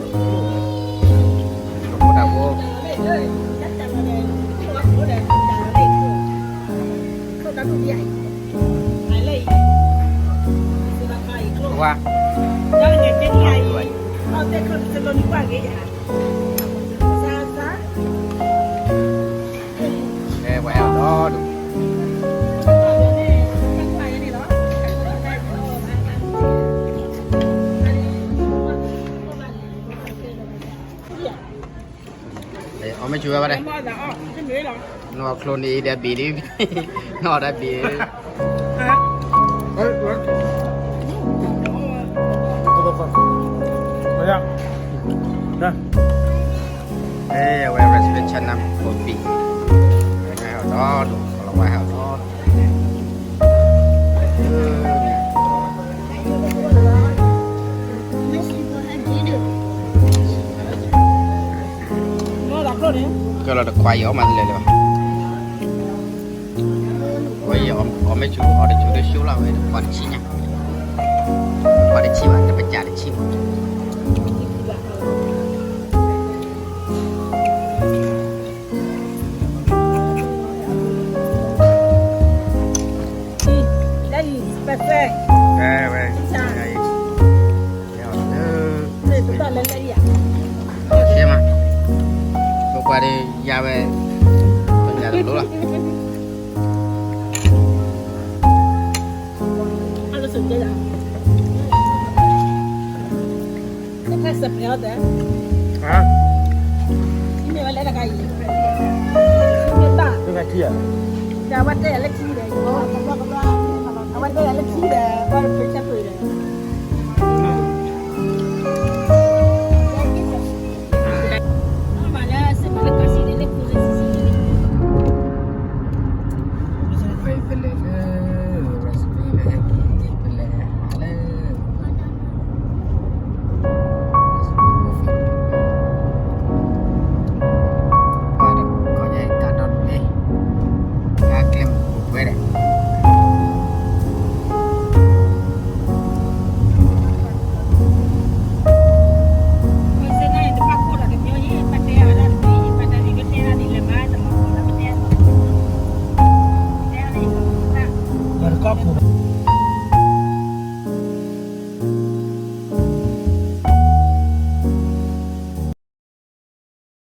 တၢ်ဖိတၢ်ဖိ ဝါ အဲ ပှၤဟဲအီၤဒီးဒိၣ် အီၣ်မ့ၢ်ဆူၣ်ဝဲဘၣ်ဒီး နီၢ်ချိန့ၣ်အံၤဒီးဘံၣ်ဒံး နီၢ်ဒီးဘံၣ် အဝဲ reservation နမ် coffee ဒီး ကလီၤတခွါအံၤအီၣ်မးတလဲၤလၢၤဘၣ် ဝဲအံၤ အီၣ်မ့ၢ်ဆူၣ် အီၣ်တဆူၣ်တဆူၣ်လီၤဝဲ ပှၤတဆံညါ ပှၤတဆံဘၣ် တပစၢ်တဆံဘၣ် ဝဲ ဝဲ ရှဲမး ပကွၢ်ဒီးယၤဝဲ ပယၤတလိၣ်လီၤ ပှၤတကီၢ်ခိၣ်